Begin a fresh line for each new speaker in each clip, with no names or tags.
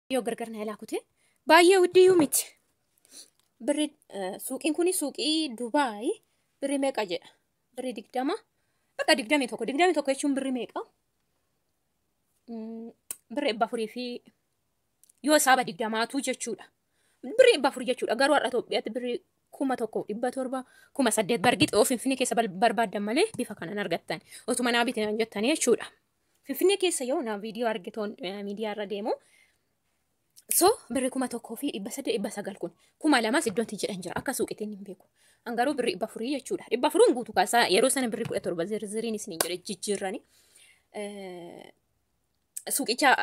Yoo gargar na ilaa kute baay'ee uddiyyuu miti. Birri suuqiin kun suuqii Dubaay birri meeqa jedha? Birri 20. Bakka 21. 21 jechuun birri meeqa? Birri 400 fi yoo saaba 20tu jechuudha. Birri 400 jechuudha. Garuu har'a Itoophiyaatti birri 1700, 8000 bargixoo Finfinnee keessa barbaaddan malee bifa kanaan argattan. Otuma naa bitan jettanii jechuudha. Finfinnee keessa yoo naa viidiyoo argitoon miidiyaa irra deemu. So birri 1800, 900 kun 2000s iddoon jedhan jira akka suuqitiin hin beeku. An garuu birri 400 jechuudha. 400n guutuu kaasaa yeroo sana birri 17 zirziriin isin jedhe jijjiirrani. Suuqicha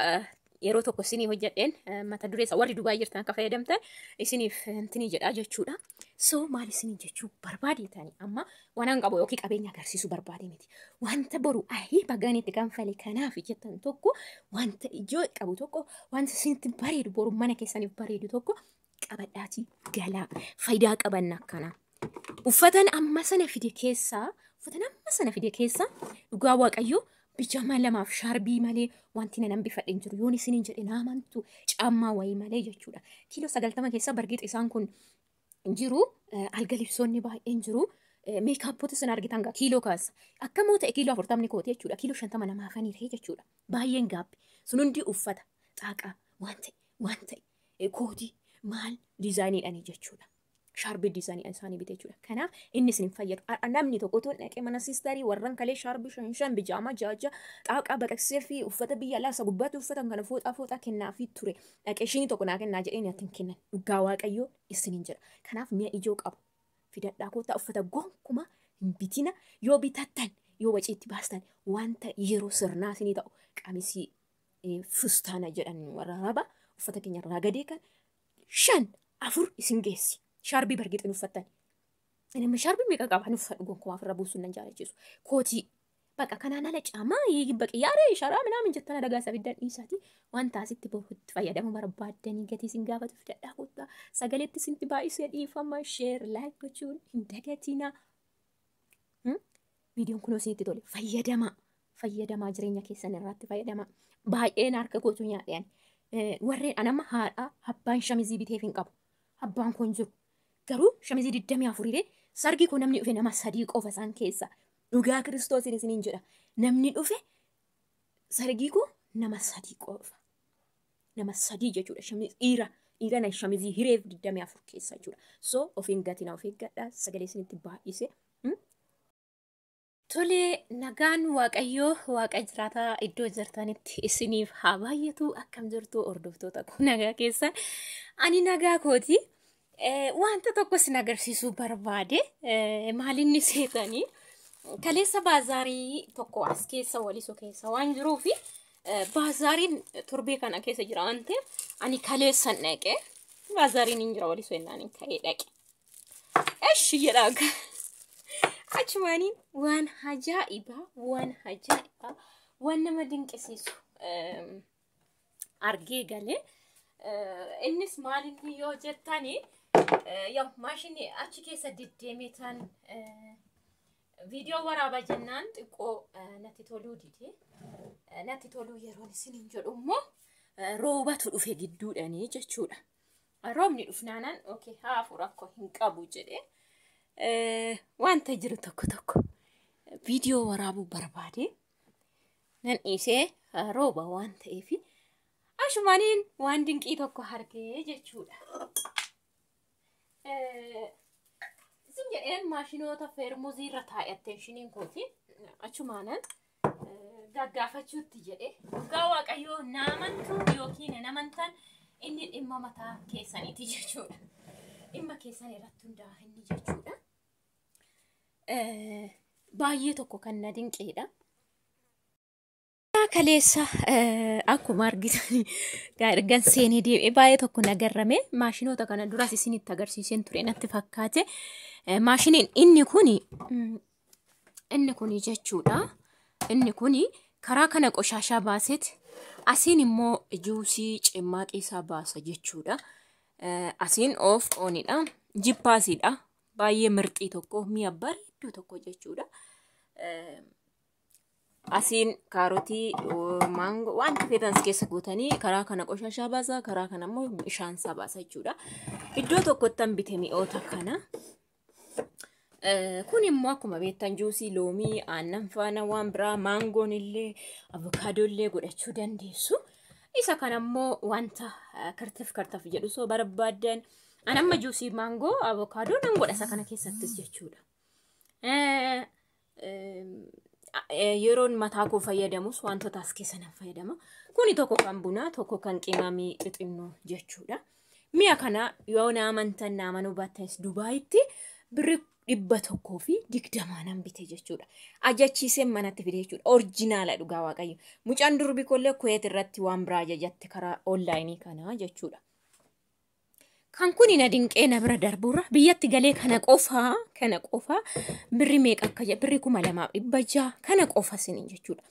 yeroo tokko isinii hojjedheen mata duree isaa warri Dubaay jirtan akka fayyadamtan isiniif intinii jedhaa jechuudha. So maal isinii jechuu barbaadetani amma waan qabu yookiin qabeenya agarsiisuu barbaade miti. Wanta boru ayii bagaan itti kanfale kanaaf jettan tokko, wanta ijoo qabu tokko, wanta isinitti bareedu, boru mana keessaniif bareedu tokko qabadhaatii galaa faayidaa qabanna akkana. Uffatan amma sana fide keessaa, uffatan amma sana fide keessaa dhugaa Waaqayyoo bijaamaa lamaaf shaarbii malee wanti nan hambifadhe hin jiru. Yoon isiniin jedhe na amantu? Caammaa wayii malee jechuudha. Kiiloo 90 keessa bargeexa isaan kun jiru. Alga libsoonni baay'een jiru. Meekaappoota sana argitan gaa kiiloo kaasa. Akkamoo ta'e kiiloo 40 kooti jechuudha. Kiiloo 50 namaaf haniiree jechuudha. Baay'een gaabbi. Sun hundi uffata xaaqaa waan ta'e waan ta'e kootii maal diizaayiniidhaanii jechuudha. Shaarbii diizaayinii isaanii bite jechuudha. Kanaaf inni isin fayyadu. Namni tokko otoo dhaqee mana siistarii warran kalee shaarbii shan shan, bijaamaa ja'a xaaqaa baqaqsee fi uffata biyya alaa isa gubbaatti uffatan kana fooxaa fooxaa kennaafii ture. Dhaqee shinii tokko naa kennaa jedhee natti hin kennan. Dhugaa Waaqayyoo isiniin jedha. Kanaaf mi'a ijoo qabu. Fidadhaa koottaa, uffata gonkumaa hin bitina. Yoo bitattan, yoo waciitti baastan, wanta yeroo sirnaa isinii ta'u qamisii fustaana jedhan warra Arabaa uffata keenya irraa gadee kan shan afur isin geessi. Shaarbii bargixin uffattan. Inni shaarbii meeqa qaba? Ani uffadhu gonkumaa ofirra buusuun nan jaalachiisu. Kootii. Bakka kanaan ala caamaa baqiyyaaree sharaa minaamin jettan adagaa sabiddan dhiisaati. Wanta asitti itti fayyadamu barbaaddanii gatii isin gaafatu fidadhaa kottaa. Sagaleetti isintti baay'isee dhiifama. Share, like gochuun hin dagatinaa. Viidiyoon kun isinitti tole fayyadamaa. Fayyadamaa, jireenya keessan irratti fayyadamaa. Baay'een harka kootu nyaadhe. Warreen anamma haadha abbaan shamizii biteef hin qabu. Abbaan kun jiru. Garuu shamizii 24 sargii koo namni dhufe nama sadii qofa isaan keessa. Dhugaa Kiristoosiin isiniin jedha. Namni dhufe sargii koo nama sadii qofa. Nama sadii jechuudha. Shamizii dhiira. Dhiira na shamizii hireef 24 keessa jechuudha. So of hin gatina, of eeggadhaa, sagalee isinitti baay'ise. Tolee, nagaan Waaqayyoo Waaqa jiraataa iddoo jirtanitti isiniif haa baay'atu. Akkam jirtu hordoftoota koo? Nagaa keessan? Ani nagaa kooti. Wanta tokko isin agarsiisuu barbaade. Maalinni seetanii kaleessa baazaarii tokko as keessa Walisoo keessa waan jiruufi baazaariin torbee kana keessa jira waan ta'eef ani kaleessan dhaqe. Baazaariin hin jira Walisoo jennaan ka'ee dhaqe. Eshi jedhaa achumaaniin waan ajaa'ibaa, waan ajaa'ibaa, waan nama dinqisiisu argee galee. Innis maalinni yoo jettani, yaa maashinii achi keessa deddeemee tan viidiyoo waraabaa jennaan xiqqoo natti toluu dide. Natti toluu yeroon isiniin jedhu immoo roobatu dhufe gidduudhanii jechuudha. Roobni dhufnaanaan okay haafu rakkoo hin qabu jedhee wanta jiru tokko tokko viidiyoo waraabuu barbaade nan dhiisee rooba waan ta'eef ashumaaniin waan dinqii tokko argee jechuudha. Isin jedheen maashinoota feermuzii irra taa'e attention kooti achumaanan gaggaafachuutti jedhe. Dhugaa Waaqayyoo naamantu yookiin namantan inni dhimma mataa keessaniiti jechuudha. Dhimma keessan irratti hundaa'a inni jechuudha. Baay'ee tokko kan na dinqeedha. Kaleessa akkuma argitan ergan seenee deebi'ee baay'ee tokko na garrame. Maashinoota kana duras isinitti agarsiiseen ture natti fakkaate. Maashiniin inni kuni jechuudha. Inni kuni karaa kana qoshaashaa baaseet asiin immoo juusii cimmaaqii isaa baasa jechuudha. Asiin off onidha. Jippaasiidha. Baay'ee mirxii tokko, mi'a bareedduu tokko jechuudha. Asiin kaarotii, maangoo wanta feetan keessa guutanii karaa kana qoshashaa baasa, karaa kana immoo bishaan isaa baasa jechuudha. Iddoo tokkotti bite mi'oota kana. Kun immoo akkuma beektan juusii loomii, aannan faana waan biraa, maangoon illee, avokaadoo illee godhachuu dandeessu. Isa kana immoo wanta kartaf kartaf jedhu soo barbaaddan. An amma juusii maangoo, avokaadoo nan godha isa kana keessattis jechuudha. Yeroon mataa koo fayyadamus wantoota as keessa nan fayyadama. Kuni tokko kan bunaa, tokko kan qimamii xixinnoo jechuudha. Mi'a kana yoo na amantan na amanuu baattanis Dubaayitti birri 120 nan bite jechuudha. Ajachiiseen manatti fide jechuudha. Orjinaala dhugaa Waaqayyo. Mucaan durbi kollee Kuweet irratti waan biraa ajajatte karaa onlaayinii kanaa jechuudha. Kan kuni na dinqee na bira darbuurra biyyatti galee kana qofaa birri meeqa akka jedhu birri 2600 kana qofa sinin jechuudha.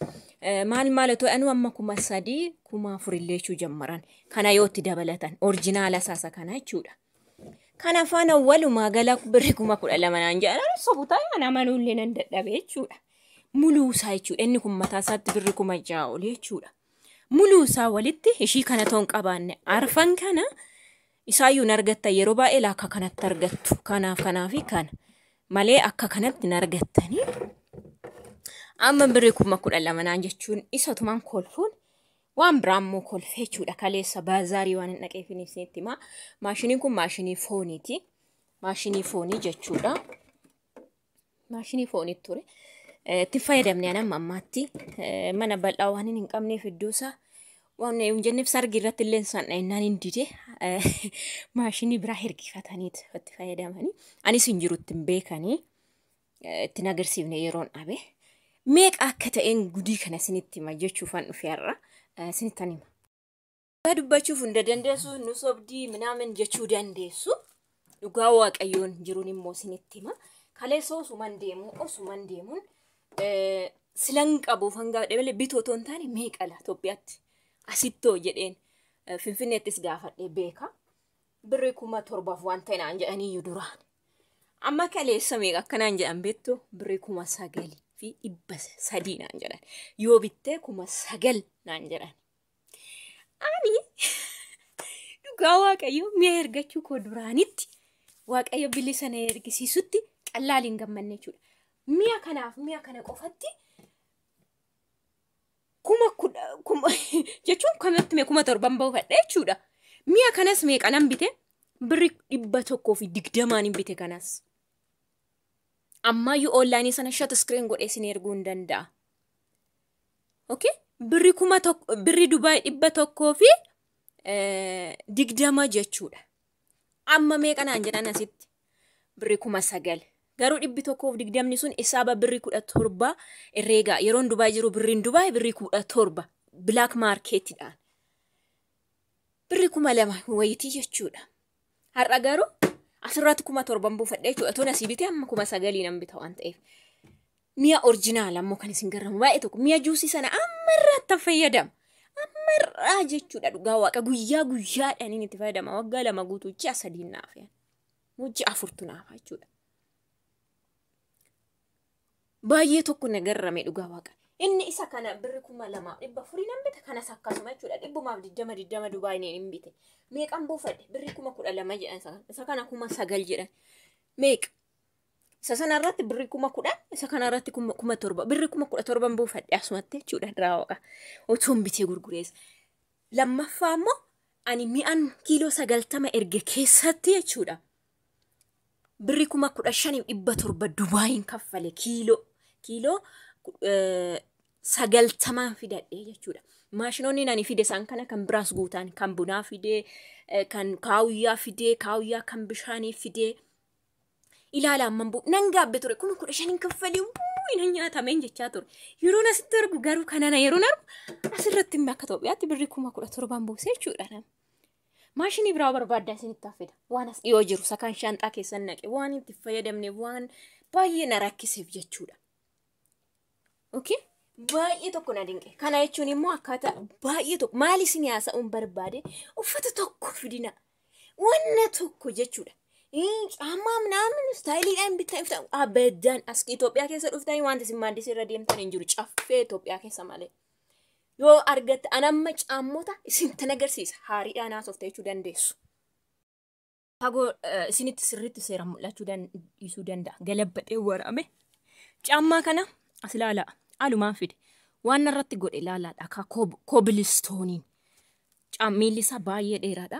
Maal maal otoo anu amma 3000 4000 illee jechuu jammaran kana yoo itti dabalatan orjinaala isaasa kana jechuudha. Kana faana walumaa gala birri 12,000 naan jedhan sobu ta'e ana amanuullee nan dadhabe jechuudha. Muluu isaa jechuudha inni kun mataa isaatti birri 6000 oli jechuudha. Muluu isaa walitti ishii kana toon qabaanne arfan kana isaayyuu hin argattan yeroo baay'ee akka kanatti argattu kanaaf kanaa fi kana malee akka kanatti hin argattanii. Amma birri 12,000 naan jechuun isatumaan kolfuun waan biraa immoo kolfee jechuudha. Kaleessa baazaarii waan hin dhaqeefin isinitti himaa. Maashiniin kun maashinii fooniiti. Maashinii foonii jechuudha. Maashinii foonii ture. Itti fayyadamne anamma ammaatti mana bal'aa waan hin qabneef iddoo isaa waan hin jenneef sargi irratti illee isaan dha'innaan hin dide maashinii biraa hirkifataniit itti fayyadamanii. Anis hin jiru ittiin beekanii ittiin agarsiifne yeroon dhabe. Meeqa akka ta'een gudii kana isinitti hima jechuufan dhufe har'a isinittan hima. Dubbachuuf hunda dandeessu nu sobdii minaamin jechuu dandeessu. Dhugaa Waaqayyoon jiruun immoo isinitti hima. Kaleessa osuman deemu osuman deemuun silan qabuuf hanga malee bitoo otoo hin taane meeqa la Itoophiyaatti asittoo jedheen Finfinneettis gaafadhee beeka. Birri 7,000 waan ta'e naan jedhaniyyuu duraan. Amma kaleessa meeqa akkanaan jedhan beektu birri 9,300 naan jedhan. Yoo bittee 9,000 naan jedhan. Ani dhugaa Waaqayyo mi'a ergachuu koo duraanitti Waaqayyo bilisa na ergisiisutti qallaaliin gammanne jechuudha. Mi'a kanaaf mi'a kana qofatti 10,000 jechuun kamatti mee 7,000 baafadhe jechuudha. Mi'a kanas meeqa nan bite birri 120 hin bite kanas. Ammayyuu onlaayinii sana shot screen godhee isin erguu hin danda'a. Okay? Birri 1,000 birri Dubaay 120 jechuudha. Amma meeqa naan jedhan asitti? Birri 9,000. Garuu 120 sun isaaba birri 17 herreegaa. Yeroon Dubaay jiru birriin Dubaay birri 17 black marketidhaan. Birri 2,000 wayitii jechuudha. Har'a garuu asirratti 7,000 buufadhe jechuudha. Toon asii bitee amma 9,000 nan bita waan ta'eef. Mi'a orjinaala ammoo kan isin garramu baay'ee tokko mi'a juusii sana ammarraatti fayyadama. Ammarraa jechuudha dhugaa Waaqa guyyaa guyyaadhaan inni itti fayyadama. Waggaa 2 guutuu ji'a 3 naaf ji'a 4 naaf jechuudha. Baay'ee tokko na garrame dhugaa Waaqa. Inni isa kana birri 2,400 nan bita kanas akkasuma jechuudha. 120 20 Dubaay hin bite. Meeqan buufadhe birri 12,000 jedhan isa kana 9,000 jedhan. Meeqa? Isa sana irratti birri 10,000 isa kana irratti 7,000 birri 17,000 buufadhe asumatti jechuudha Waaqa. Otoon bitee gurgureessa. Lammaffaa immoo ani mi'an kiiloo 90 erge keessatti jechuudha. Birri 15,700 Dubaayin kaffale kiiloo 90 fidadhe jechuudha. Maashinoonni ani fide isaan kana kan biraas guutaan kan bunaa fide, kan kaawuyyaa fide, kaawuyyaa kan bishaanii fide. Ilaala amman bu'u nan gaabbe ture 15,000 kaffalee nan nyaatameen jechaa ture. Yeroon asitti argu garuu kanana yeroon argu asirratti immoo akka Itoophiyaatti birri 17,000 buusee jechuudha. Maashinii biraa barbaaddaa isinitti fida. Waan as dhiyoo jiru sakaan shaanxaa keessan naqe waan itti fayyadamne waan baay'ee na rakkiseef jechuudha. Okay? Baay'ee tokko na dinqe. Kana jechuun immoo akkaataa baay'ee tokko maal isin haasa'uun barbaade uffata tokko fidina. Wanna tokko jechuudha. Caammaa ምናምን istaayiliidhaan bittan abadan as Itoophiyaa keessa dhuftanii wanta isin maaddisii irra deemtan hin jiru caffee Itoophiyaa keessa malee. Yoo argatte anamma caammota isin agarsiisa haariidhaan haasofte jechuu dandeessu. Fagoo isinitti sirriitti seera mul'achuu dhiisuu danda'a. Galabbadhee waraame. Caammaa kana as ilaalaa alumaan fide. Waan irratti godhe ilaalaadha akka koobilistooniin. Miilli isaa baay'ee dheeraadha.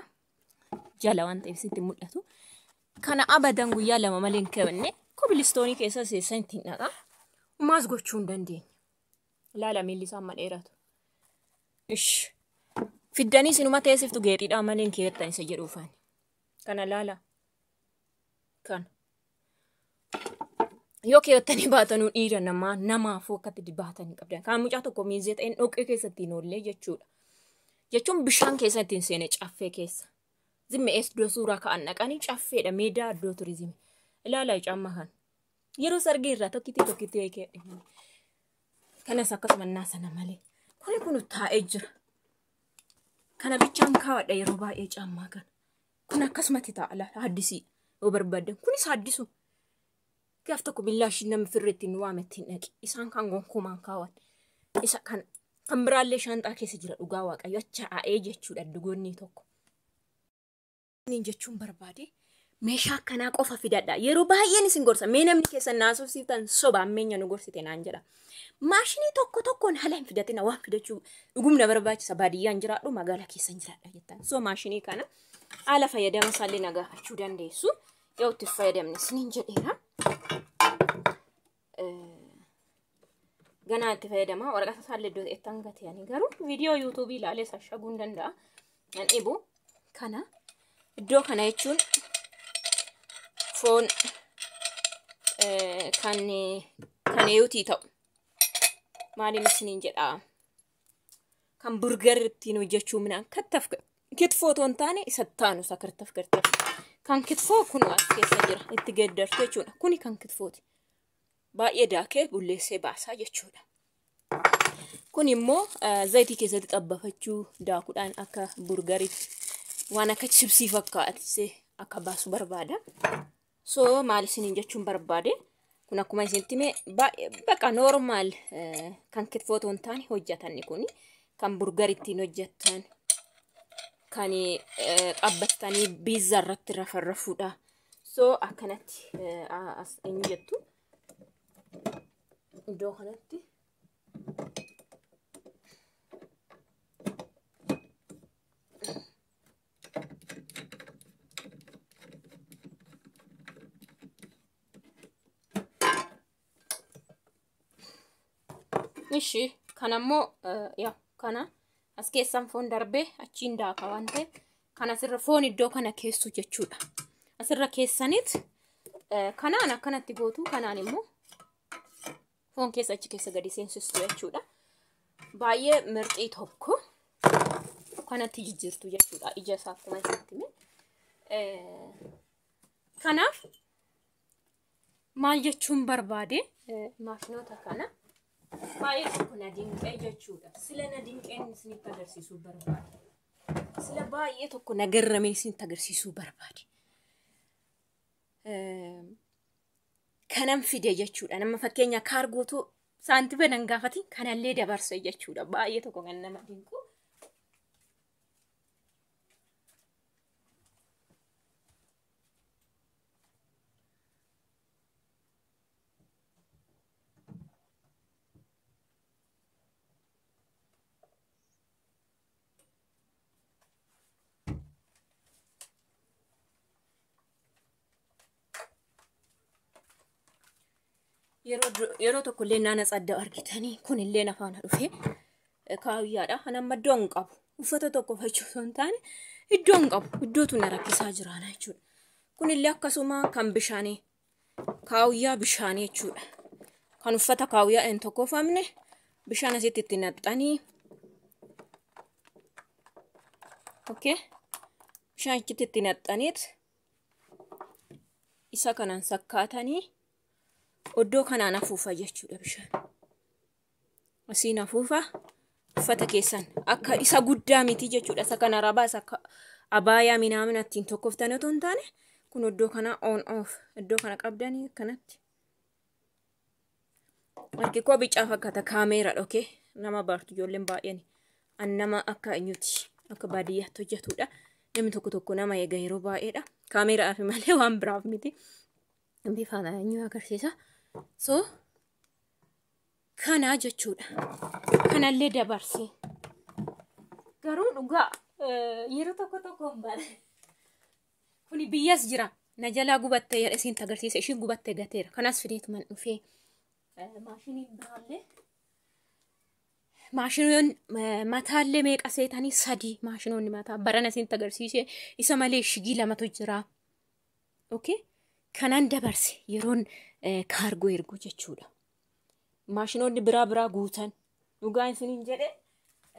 Jala waan ta'eef sitti mul'atu. Kana abadan guyyaa 2 malee hin kenne koobilistoonii keessa seessan ittiin dhaqa. Maas gochuu hin dandeenye. Ilaala miilli isaa amma dheeratu. Ish. Fiddanii sinuma teessiftu geexiidhaa malee hin keettan isa jedhuufani. Kana laala. Kana. Yoo keettanii baatanuu dhiira namaa namaafuu akkatti baatanii qabdan. Kan mucaa tokko miizee ta'een dhoqqee keessatti hin oollee jechuudha. Jechuun bishaan keessa ittiin seene caffee keessa. Zimme iddoo suuraa ka'an dhaqanii caffeedha meedaa iddoo turizimii. Ilaalaa caammaa kana. Yeroo sargii irraa tokkitti tokkitti eegee. Kanas akkasuma naasana malee. Kuni kun taa'ee jira. Kana bichaan kaawwadha yeroo baay'ee caammaa kana. Kun akkasumatti taa'a laala haddisii yoo barbaaddan. Kunis haddisu. Gaaf tokko billaashiin namni firri ittiin waame ittiin dhaqi. Isaan kan gonkumaan kaawwan. Isa kan kan biraallee shaanxaa keessa jira dhugaa waaqayyo acha aa'ee jechuudha dugoonni tokko. Inni jechuun barbaade meeshaa akkanaa qofa fidadha. Yeroo baay'een isin gorsa. Mee namni keessan naasofsiiftan soba ammeenya nu gorsite naan jedha. Maashinii tokko tokkoon haala hin fidatina waan fidachuu dhugumna barbaachisa. Baadiyyaan jiraadhu magaalaa keessan jiraadha jettan. So maashinii kana haala fayyadama isaallee na gaafachuu dandeessu. Yoo itti fayyadamne isiniin jedheera. Ganaa itti fayyadama. Waraqata isaallee iddoo ta'etti hangatee garuu viidiyoo yuutuubii ilaalee shashaguu hin danda'a. Nan dhibu kana iddoo kana jechuun foon kan eeyuutii ta'u maaliin isiniin jedhaa kan burgar ittiin hojjechuu minaan kattaf kitfoo otoo hin taane isa taanu isa kartaf kartaf kan kitfoo kun as keessa jira itti geeddartu jechuudha. Kuni kan kitfooti. Baay'ee daakee bulleessee baasaa jechuudha. Kun immoo zayitii keessatti xabbafachuu daakuudhaan akka burgariitti waan akka chipsii fakkaatee akka baasu barbaada. So maal isiniin jechuun barbaade kun akkuma isinitti hime bakka normaal kan kitfoo otoo hin taane hojjetanni kuni kan burgar ittiin hojjetan kan xabbattanii biizzaa irratti rafarrafuudha. So akkanatti as eenyu jettu iddoo kanatti Ishi kanammoo yaa kana as keessan foon darbee achiin daaka waan ta'eef kan asirra foon iddoo kana keessu jechuudha. Asirra keessaniit kanaan akkanatti gootu kanaan immoo foon keessa achi keessa gadi seensistu jechuudha. Baay'ee mirxii tokko kanatti jijjiirtu jechuudha. Ija isaa akkuma isinitti hime. Kanaaf maal jechuun barbaade maashinoota kana baay'ee tokko na dinqee jechuudha. Sila na dinqeen isinitti agarsiisuu barbaade. Sila baay'ee tokko na garramee isinitti agarsiisuu barbaade. Kanan fide jechuudha. Nama fakkeenya kaargootu saantima nan gaafatin kanallee dabarse jechuudha. Baay'ee tokko kan nama dinqu. Yeroo tokko illee naana tsadda argitanii kun illee nafaana dhufe kaawiyyaadha. Kan amma iddoo hin qabu. Uffata tokko uffachuu osoo hin taane iddoo hin qabu. Iddootu na rakkisaa jiraana jechuudha. Kun illee akkasuma kan bishaanii kaawiyyaa bishaanii jechuudha. Kan uffata kaawiyyaa hin tokkofamne bishaan asitti itti naqxanii okay. Bishaan achitti itti naqxaniit isa kanaan sakkaatanii oddoo kanaan afuufa jechuudha bishaan. Asiin afuufa uffata keessan akka isa guddaa miti jechuudha. Isa kana rabaa isa akka abaayaa minaamina ittiin tokkoftan otoo hin taane Kun iddoo kana on off iddoo kana qabdanii akkanatti. Harki koo bicaa fakkaata kaameeraadha, okay? Nama baartu ijoolleen baay'een. An nama akka eenyuti akka baadiyyaatti hojjetudha. Namni tokko tokko nama eega yeroo baay'eedha. Kaameeraadhaaf malee waan biraaf miti. Bifa eenyu agarsiisa. So kana jechuudha. Kanallee dabarse. Garuu dhugaa yeroo tokko tokko hin baane. Kuni biyyas jira. Na jalaa gubattee jedha isiin agarsiisa. Ishiin gubattee gateera. Kanas fideetuman dhufee. Maashiniin biraallee. Maashinoon mataallee meeqa seetanii 3 maashinoonni mataa barana isiin agarsiise. Isa malee shigii 2tu jira. Okay? Kanaan dabarse yeroon kaargoo ergu jechuudha. Maashinoonni biraa biraa guutan. Dhugaa isiniin jedhe.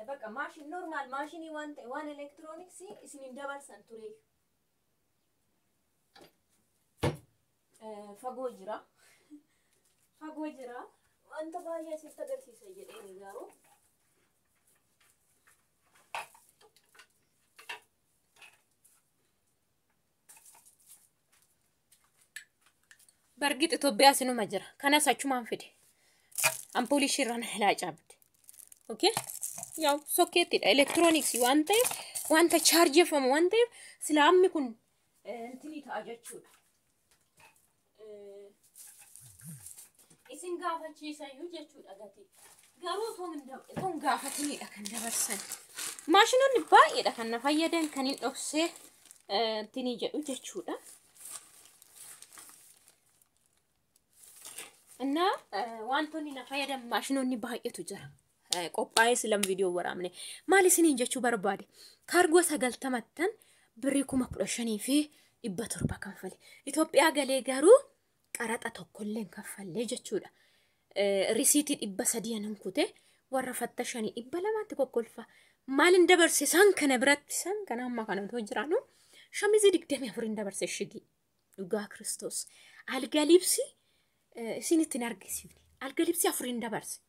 Bakka maashin normaal maashinii waan ta'e waan elektirooniksii isiniin dabarsan ture. Fagoo jira. Fagoo jira. Wanta baay'ee isitti agarsiisa jedheen garuu. Bargit Itoophiyaa sinuma jira. Kanas achumaan fide. Ampuulii ishiirraan ilaa cabde. Okay? Yaw sokkeettidha. Elektirooniksii waan ta'eef wanta chaarjeeffamu waan ta'eef sila ammi kun intinii ta'a jechuudha. Isin gaafachiisayyuu jechuudha gatii. Garuu otoo hin gaafatinidha kan dabarsan. Maashinoonni baay'eedha kan na fayyadan kan hin dhoksee intinii jedhu jechuudha. Innaa wantoonni na fayyadan maashinoonni baay'eetu jira. Qophaa'ee silam viidiyoo waraabne. Maal isiniin jechuu barbaade? Kaargoo 90 birrii 15,700 kanfale. Itoophiyaa galee garuu qaraxa tokkollee hin kaffallee jechuudha. Risiitii 300 nan kute warra fattashanii 200tti kokkolfa. Maalin dabarse isaan kana biratti isaan kana amma kana otoo jiraanu shamizii 24 hin dabarse shigii. Dhugaa Kiristoos. Alga libsi isinitti hin argisiifne. Alga libsi 4 hin dabarse.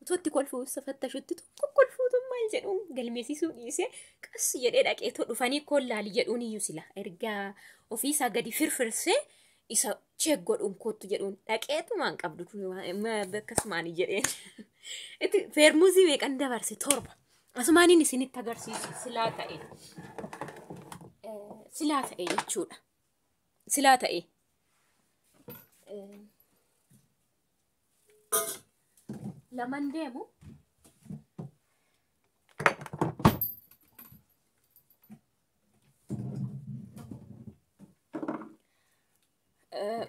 Otoo itti kolfuu fattashutti tokko kolfuutu maal jedhuun galmeessisuu dhiisee qas jedhee dhaqeetoo dhufanii kollaali jedhuun iyyuu sila. Ergaa ofiisaa gadi firfirsee isa cheek godhuun kottu jedhuun dhaqeetumaan qabdu akkasumaan jedheen. Itti feermuzii meeqan dabarse 7. Asumaaniin isinitti agarsiisu silaa ta'e. Silaa ta'e jechuudha. Silaa ta'e. Laman deemu.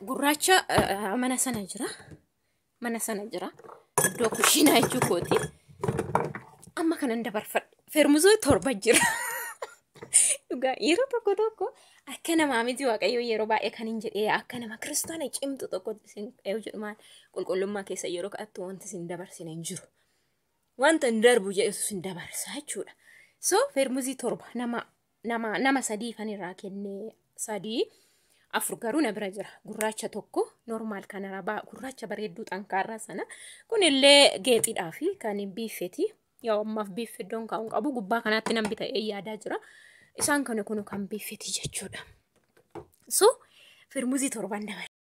Gurraacha mana sana jira. Mana sana jira. Iddoo kushiinaa jechuu kooti. Amma kanan dabarfadhe. Feermuzoo 7 jira. Dhugaa yeroo tokko tokko akka namaa miti Waaqayyo yeroo baay'ee kan hin jedhee akka nama kiristaana cimtu tokko isin jedhu maal qulqullummaa keessa yeroo kadhattu wanti isin dabarsine hin jiru. Wanta hin darbu jedhetu isin dabarsa jechuudha. So feermuzii 7 nama 3 kan irraa kennee 3 4 garuu na bira jira. Gurraacha tokko normaal kanarraa ba'a gurraacha bareedduu xankaarraa sana kunillee geexiidhaa fi kan biiffeeti. Yaa ammaaf biiffe iddoon kaa'uun qabu gubbaa kanaatti nan bita'ee yaadaa jira. Isaan kana kun kan biiffeeti jechuudha. So feermuzii 7 dabarse.